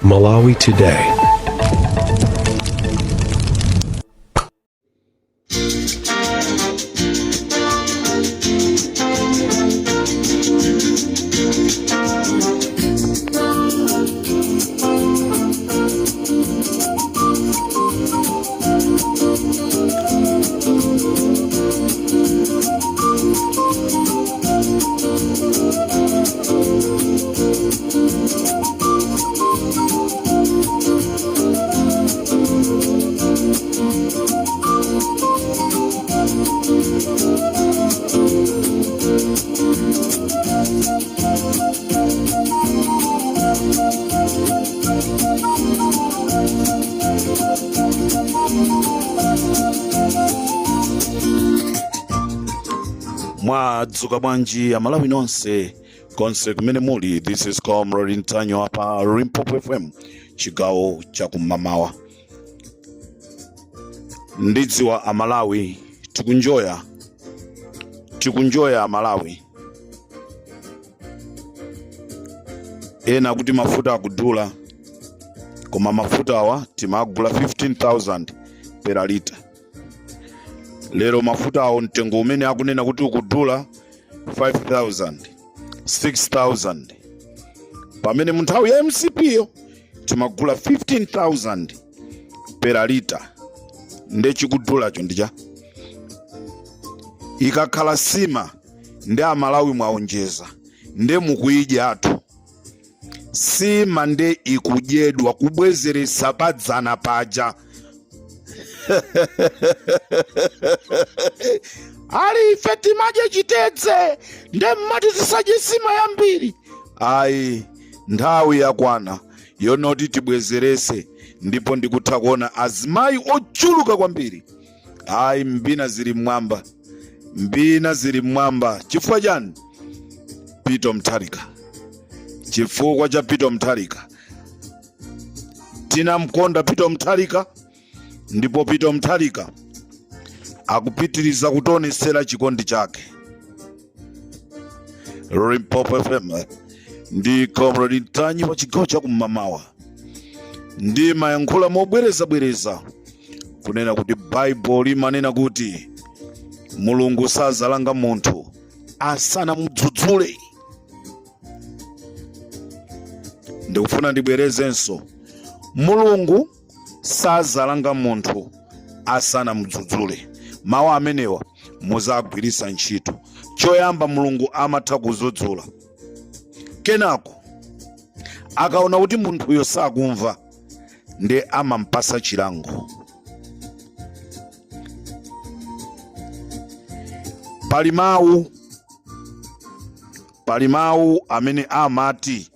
Malawi Today. Mwadzuka bwanji Amalawi nonse konse kumene muli? This is Comrade Ntanyiwa pa Limpopo FM, chigawo chakum'mamawa. Ndidziwa Amalawi tikunjoya, tikunjoya Amalawi. Ena kuti mafuta akudula, koma mafuta awa timagula 15,000 per lita. Lero mafuta awo mtengo umene akunena kuti ukudula 5000, 6000, pamene mu nthawi ya MCP yo timagula 15,000 per lita. Nde chikudulacho ndicha ikakhala sima ndi Amalawi mwaonjeza, nde mukuyidyatu sima, nde ikudyedwa kubwezeretsa padzana paja. Ali ife timadya chitedze, nde mmati tisadye sima yambiri. Ayi, nthawi yakwana yonoti tibwezerese, ndipo ndikutha kuona azimayi ochuluka kwambiri. Ayi, mbina zili mmwamba, mbina zili mmwamba. Chifukwa chani? Peter Mutharika. Chifukwa cha Peter Mutharika. Tinamkonda Peter Mutharika, ndipo Peter Mutharika akupitiriza kutionesera chikondi chake. Limpopo FM ndi Comrade Ntanyiwa wa chigawo chakum'mamawa. Ndimayankhula mobwerezabwereza kunena kuti Baibulo limanena kuti Mulungu sazalanga munthu asanamudzudzule. Ndikufuna ndibwerezenso, Mulungu sazalanga munthu asanamudzudzule. Mawu amenewa muzagwiritsa ntchito. Choyamba Mulungu amatha kudzudzula, kenako akaona kuti munthuyo sakumva nde amampasa chilango. Pali mawu amene amati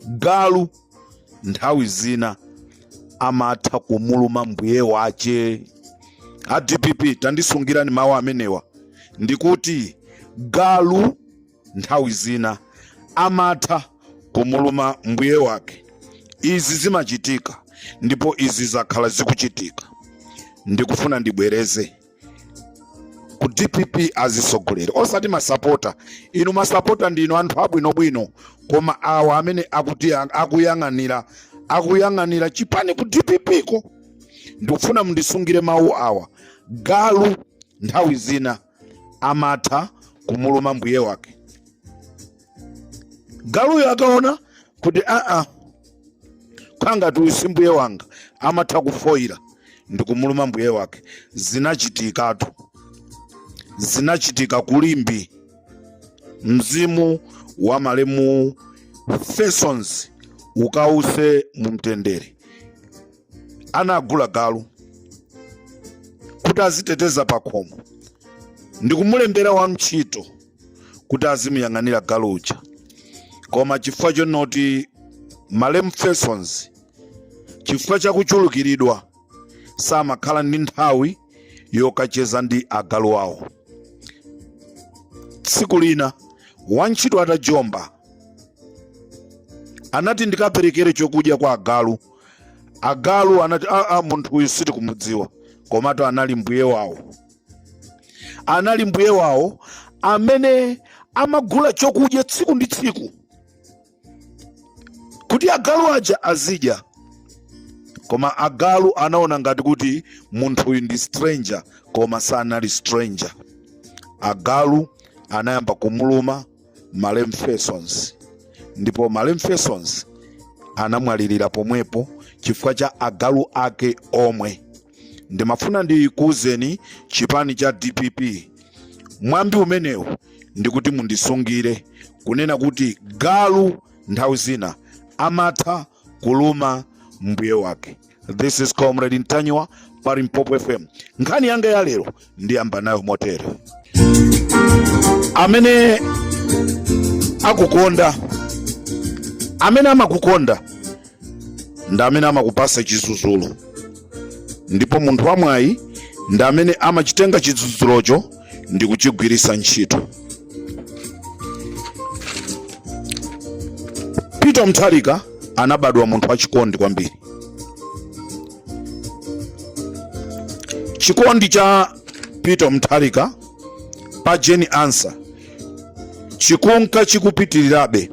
galu nthawi zina amatha kumuluma mbuye wache. A DPP, tandisungirani mawu amenewa. Ndikuti galu nthawi zina amatha kumuluma mbuye wake. Izi zimachitika ndipo izi zakhala zikuchitika. Ndikufuna ndibwereze ku DPP azisogoleri, osati masapota. Inu masapota ndinu anthu abwinobwino, koma awa amene akuti akuyang'anira chipani ku DPP ko, ndikufuna mundisungire mawu awa: galu nthawi zina amatha kumuluma mbuye wake. Galuyo akaona kuti aa, khangati uyu si mbuye wanga, amatha kufoira ndi kumuluma mbuye wake. Zinachitikatu, zinachitika ku Limbe. Mzimu wa malemu Fesons ukause mumtendere. Anagula galu kuti aziteteza pakhomo ndikumulembera wamntchito kuti azimuyang'anira galu uja, koma chifukwa chonoti malemu Fesons, chifukwa chakuchulukiridwa, samakhala ndi nthawi yokacheza ndi agalu awo. Tsiku lina wantchito atajomba, anati ndikaperekere chokudya kwa agalu. Agalu anati, aa, munthu uyu sitikumudziwa. Komatu anali mbuye wawo, anali mbuye wawo amene amagula chokudya tsiku ndi tsiku. Kuti agalu aja azidya. Koma agalu anaona ngati kuti munthuyu ndi stranger, koma sanali stranger. Agalu anayamba kumuluma malemu Fesons, ndipo malemu Fesons anamwalirira pomwepo chifukwa cha agalu ake omwe. Ndimafuna ndikuwuzeni chipani cha DPP, mwambi umenewu ndikuti mundisungire kunena kuti galu nthawi zina amatha kuluma mbuye wake. This is Comrade Ntanyiwa pa Limpopo FM. Nkhani yanga ya lero ndiyamba nayo motere. Amene akukonda, amene amakukonda ndi amene amakupasa chidzudzulo, ndipo munthu wamwayi ndi amene amachitenga chidzudzulocho ndi kuchigwiritsa ntchito. Peter Mutharika anabadwa munthu wachikondi kwambiri. Chikondi cha Peter Mutharika pa Jane Ansah chikunka chikupitirirabe,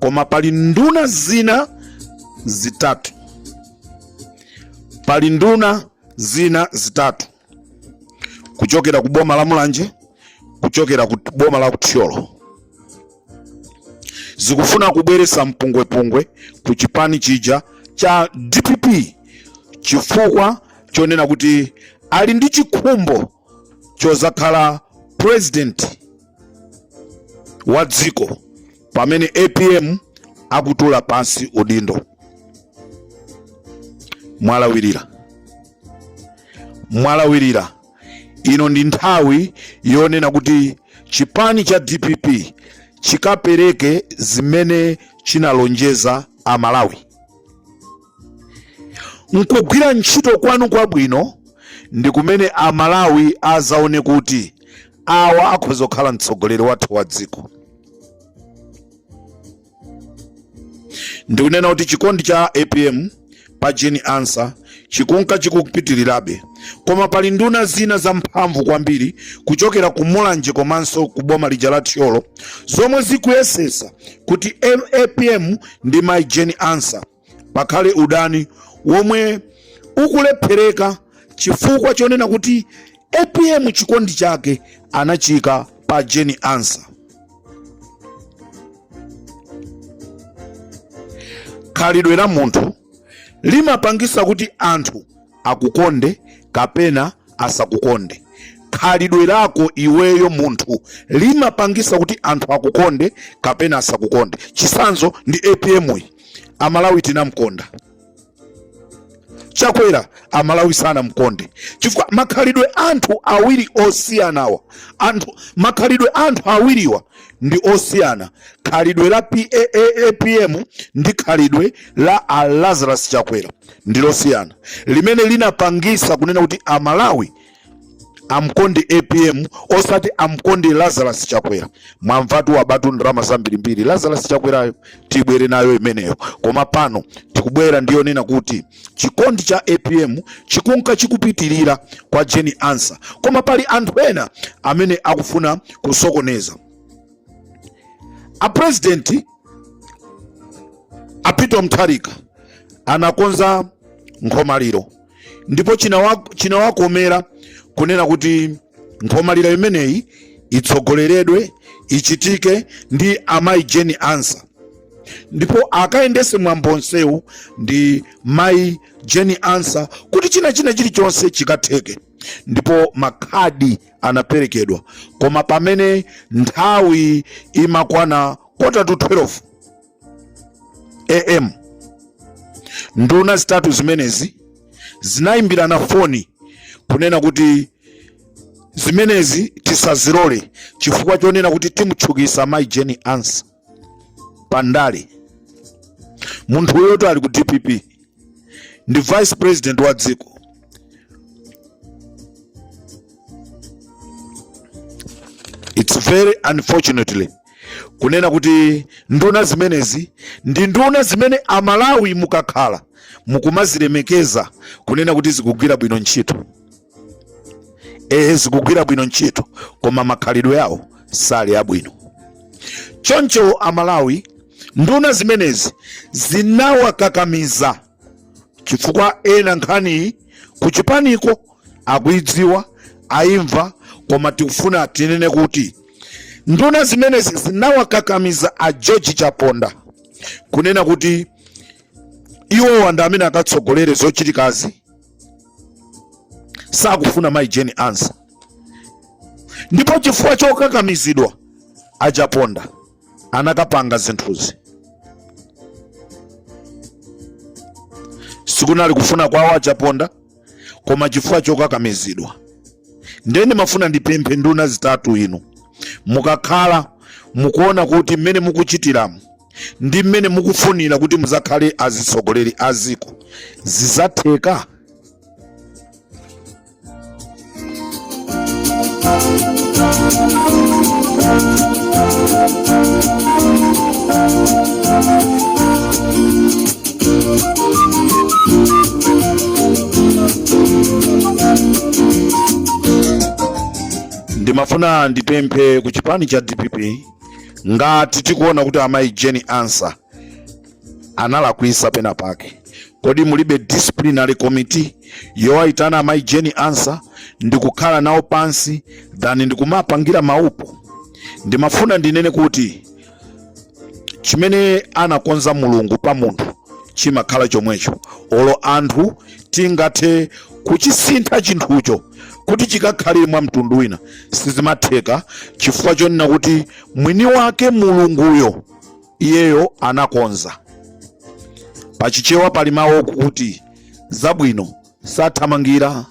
koma pali nduna zina zitatu, pali nduna zina zitatu kuchokera ku boma la Mulanje, kuchokera ku boma la Thyolo, zikufuna kubweretsa mpungwepungwe ku chipani chija cha DPP chifukwa chonena kuti ali ndi chikhumbo chozakhala president wa dziko pamene APM akutula pansi udindo. Mwalawirira, mwalawirira. Ino ndi nthawi yonena kuti chipani cha DPP chikapereke zimene chinalonjeza Amalawi. Nkugwira ntchito kwanu kwabwino ndi kumene Amalawi azaone kuti awa akhoza kukhala mtsogoleri wathu wa dziko. Ndikunena kuti chikondi cha APM pa Jane Ansah chikunka chikupitirirabe, koma pali nduna zina zamphamvu kwambiri kuchokera ku Mulanje komanso ku boma lija la Thyolo zomwe zikuyesesa kuti APM ndi mayi Jane Ansah pakhale udani womwe ukulephereka chifukwa chonena kuti APM chikondi chake anachika pa Jane Ansah. Khalidwe la munthu limapangisa kuti anthu akukonde kapena asakukonde. Khalidwe lako iweyo munthu limapangisa kuti anthu akukonde kapena asakukonde. Chisanzo ndi APM uyi, Amalawi tinamkonda. Chakwera Amalawi sanamkonde chifukwa makhalidwe anthu awiri osiyanawa, anthu makhalidwe anthu awiriwa ndi osiyana. Khalidwe la APM ndi khalidwe la a Lazarus Chakwera ndi losiyana, limene linapangisa kunena kuti Amalawi amkonde APM osati amkonde Lazarus Chakwera. Mwamvatu wabatu ndalama zambirimbiri Lazarus Chakwerayo, tibwere nayo imeneyo, koma pano tikubwera ndiyonena kuti chikondi cha APM chikunka chikupitirira kwa Jane Ansah, koma pali anthu ena amene akufuna kusokoneza. A president a Peter Mutharika anakonza nkhomaliro ndipo chinawakomera kunena kuti nkhomaliro imeneyi itsogoleredwe, ichitike ndi amayi Jane Ansah, ndipo akayendese mwambo onsewu ndi mayi Jane Ansah kuti china chilichonse chikatheke. Ndipo makhadi anaperekedwa, koma pamene nthawi imakwana 11:45 am nduna zitatu zimenezi zinayimbirana foni kunena kuti zimenezi tisazilole chifukwa chonena kuti timutchukisa mayi Jane Ansah pandale. Munthu uyoto ali ku DPP, ndi vice president wa dziko. It's very unfortunately kunena kuti nduna zimenezi ndi nduna zimene Amalawi mukakhala mukumazilemekeza kunena kuti zikugwira bwino ntchito. Ehe, zikugwira bwino ntchito, koma makhalidwe awo sali abwino. Choncho Amalawi, Nduna zimenezi zinawakakamiza chifukwa ena nkhaniyi kuchipaniko akuidziwa, ayimva, koma tikufuna tinene kuti nduna zimenezi zinawakakamiza a George Chaponda kunena kuti iwowa ndi amene akatsogolere zochitikazi, sakufuna mayi Jane Ansah. Ndipo chifukwa chokakamizidwa a Chaponda anakapanga zinthuzi. Sikunali kufuna kwawo a Chaponda, koma chifukwa chokakamizidwa. Ndiye ndimafuna ndipemphe nduna zitatu inu, mukakhala mukuona kuti mmene mukuchitiramu ndi mmene mukufunira kuti muzakhale azitsogoleri a ziko zizatheka? Ndimafuna ndipemphe ku chipani cha DPP, ngati tikuona kuti amayi Jane Ansah analakwisa pena pake, kodi mulibe disciplinary committee yowayitana amayi Jane Ansah ndikukhala nawo pansi than ndikumapangira maupo? Ndimafuna ndinene kuti chimene anakonza Mulungu pa munthu chimakhala chomwecho, olo anthu tingathe kuchisintha chinthucho kuti chikakhale mwa mtundu wina, sizimatheka, chifukwa chonena kuti mwini wake Mulunguyo iyeyo anakonza. Pachichewa pali mawu okuti zabwino sathamangira.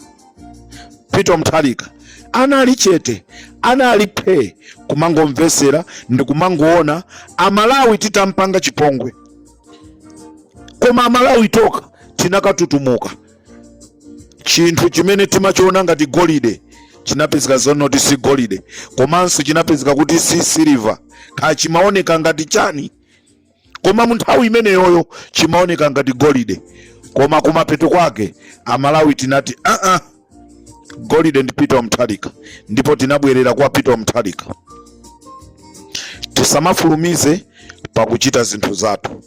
Peter Mutharika anali chete, anali phee, kumangomvesera ndi kumangoona Amalawi titampanga chipongwe, koma Amalawi tokha tinakatutumuka. Chinthu chimene timachiona ngati golide chinapezeka zonoti si golide, komanso chinapezeka kuti si siliva, kaya chimaoneka ngati chani, koma mu nthawi imeneyoyo chimaoneka ngati golide, koma kumapeto kwake Amalawi tinati aa, golide ndi Peter Mutharika, ndipo tinabwerera kwa Peter Mutharika. Tisamafulumize pakuchita zinthu zathu.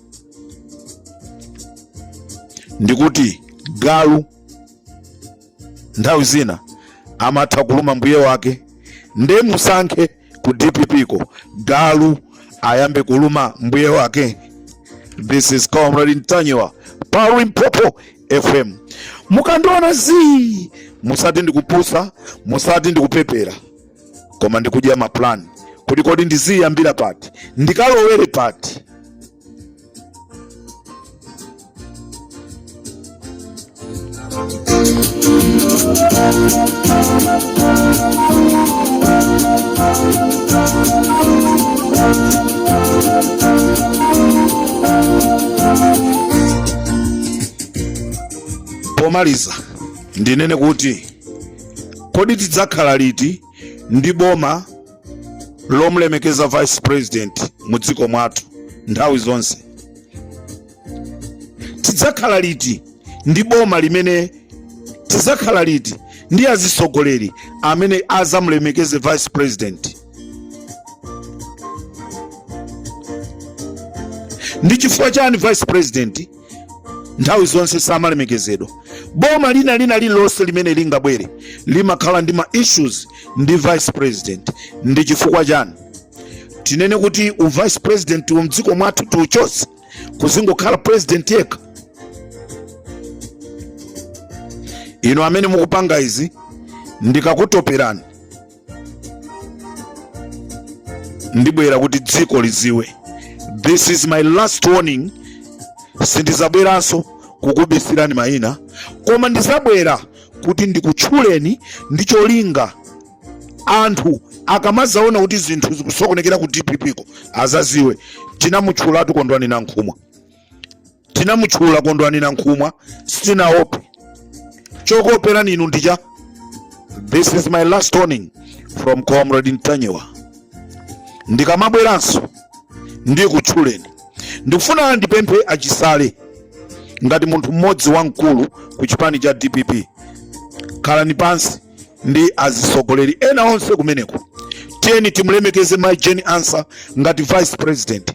Ndikuti galu nthawi zina amatha kuluma mbuye wake, nde musankhe ku DPP ko galu ayambe kuluma mbuye wake. This is Comrade Ntanyiwa pa Limpopo FM. Mukandiona zii, musati ndikupusa, musati ndikupepera, koma ndikudya mapulani kuti kodi ndiziyambira pati, ndikalowere pati. Pomaliza ndinene kuti kodi tidzakhala liti ndi boma lomlemekeza vice president mu dziko mwathu nthawi zonse? Tidzakhala liti ndi boma limene, tidzakhala liti ndi azisogoleri amene azamulemekeze vice president? Ndi chifukwa chani vice president nthawi zonse samalemekezedwa? Boma lina lina lililonse limene lingabwere limakhala ndi ma issues ndi vice president. Ndi chifukwa chani? Tinene kuti u vice president mdziko mwathu tiuchotse, kuzingokhala president yekha? Inu amene mukupanga izi, ndikakutoperani ndibwera kuti dziko liziwe. This is my last warning. Sindizabweranso kukubisirani mayina, koma ndizabwera kuti ndikutchuleni ndi cholinga anthu akamazaona kuti zinthu zikusokonekera ku DPP ko azaziwe. Tinamutchulatu Kondwani Nankhumwa, tinamutchula Kondwani Nankhumwa, sitinaope. Chokuoperani inu ndicha. This is my last warning from Comrade Ntanyiwa. Ndikamabweranso ndikutchuleni. Ndikufuna ndipemphe achisale ngati munthu mmodzi wamkulu ku chipani cha DPP, khalani pansi ndi azisogoleri ena onse kumeneko, tiyeni timulemekeze Mai Jane Ansah ngati vice president.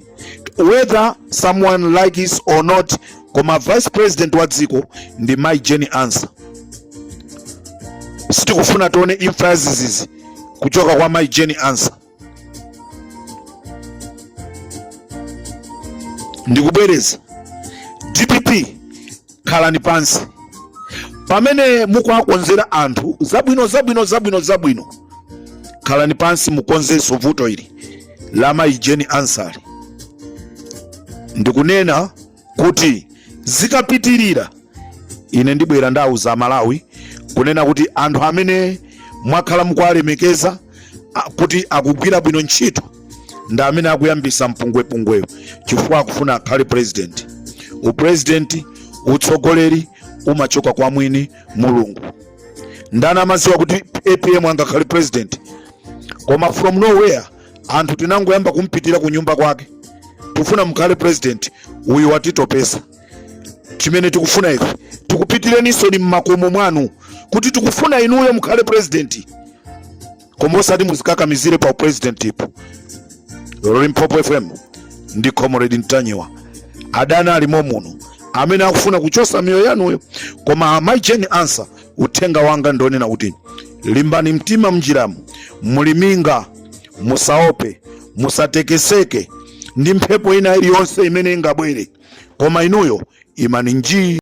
Whether someone likes or not, koma vice president wa dziko ndi Mai Jane Ansah. Sitikufuna tione imfa ya zizizi kuchoka kwa Mai Jane Ansah. Ndikubwereza, DPP, khalani pansi pamene mukuwakonzera anthu zabwino zabwino zabwino zabwino. Khalani pansi mukonzenso vuto ili la Mayi Jane Ansah. Ndikunena kuti zikapitirira, ine ndibwera ndauza Amalawi kunena kuti anthu amene mwakhala mukuwalemekeza kuti akugwira bwino ntchito ndi amene akuyambisa mpungwepungweyo chifukwa akufuna akhale president. Upresident, utsogoleri umachoka kwa mwini Mulungu. Ndani amaziwa kuti APM angakhale president? Koma from nowhere anthu tinangoyamba kumpitira ku nyumba kwake, tikufuna mukhale president, uyu watitopesa. Chimene tikufuna ife, tikupitireninso ni mmakomo mwanu kuti tikufuna inuyo mukhale president, koma osati muzikakamizire pa president ipo. Limpopo FM ndi Comrade Ntanyiwa. Adani alimo muno amene akufuna kuchosa miyoyo yanuyo, koma Mayi Jane Ansah, uthenga wanga ndionena kuti limbani mtima mnjiramu, muliminga, musaope, musatekeseke ndi mphepo ina iliyonse imene ingabwere, koma inuyo imani njii.